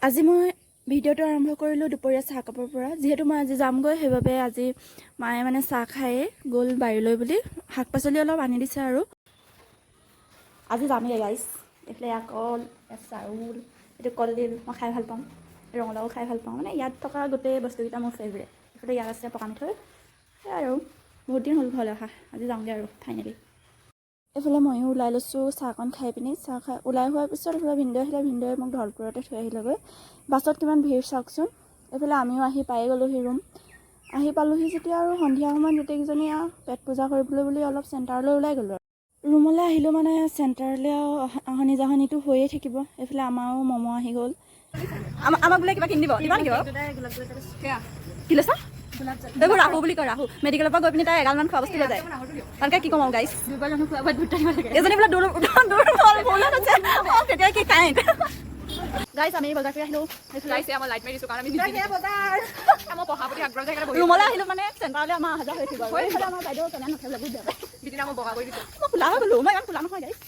আজি মই ভিডিঅ'টো আৰম্ভ কৰিলোঁ দুপৰীয়া চাহ কাপৰ পৰা। যিহেতু মই আজি যামগৈ, সেইবাবে আজি মায়ে মানে চাহ খায়ে গ'ল বাৰীলৈ বুলি শাক পাচলি অলপ আনি দিছে। আৰু আজি যামেই গাইছ। এইফালে এয়া কল, এয়া চাউল, এইটো কলডিল মই খাই ভাল পাওঁ, ৰঙালাও খাই ভাল পাওঁ। মানে ইয়াত থকা গোটেই বস্তুকেইটা মোৰ ফেভৰেট। এইফালে ইয়াত আছে পকা মিঠৈ। সেয়াই আৰু বহুত দিন হ'ল ঘৰলৈ অহা, আজি যাওঁগৈ আৰু ফাইনেলি। এইফালে ময়ো ওলাই লৈছোঁ চাহকণ খাই পিনি। চাহ খাই ওলাই হোৱাৰ পিছত এইফালে ভিনদেউ আহিলে। ভিনদেউৱে মোক ধলপুৰতে থৈ আহিলেগৈ। বাছত কিমান ভিৰ চাওকচোন। এইফালে আমিও আহি পাই গ'লোহি ৰুম। আহি পালোহি যেতিয়া আৰু সন্ধিয়া সময়ত গোটেইকেইজনী আৰু পেট পূজা কৰিবলৈ বুলি অলপ চেণ্টাৰলৈ ওলাই গ'লোঁ। আৰু ৰুমলৈ আহিলোঁ মানে চেণ্টাৰলৈ আৰু আহনি জাহনিটো হৈয়ে থাকিব। এইফালে আমাৰো ম'ম' আহি গ'ল। আমাক বোলে কিবা কিনি দিব। দিবা নেকি বাৰু? কি লৈছা? এইবোৰ ৰাহু বুলি কয়, ৰাহু। মেডিকেলৰ পৰা গৈ পিনি তাই এগালমান খোৱা বস্তু লৈ যায়। ভালকে কি ক'ম আৰু গাইছ, এজনী বোলে দূৰ দূৰ ভুল হৈছে। অঁ, তেতিয়া কি কাইণ্ড। গাইছ, আমি বজাৰ কৰি আহিলোঁ। গাইছে, আমাৰ লাইট মাৰি দিছো কাৰণ আমি বজাৰ আমাৰ পঢ়া প্ৰতি আগ্ৰহ যে, সেইকাৰণে বহি ৰুমলৈ আহিলোঁ মানে চেণ্টাৰলৈ আমাৰ অহা যোৱা হৈ থাকিব। আৰু এইফালে আমাৰ বাইদেউ কেনে নুঠে বোলে, বহুত বেয়া পায়। বিদিনা মই বগা কৰি দিছো। মই কোলা হৈ গ'লো। মই ইমান কোলা নহয় গাইছ।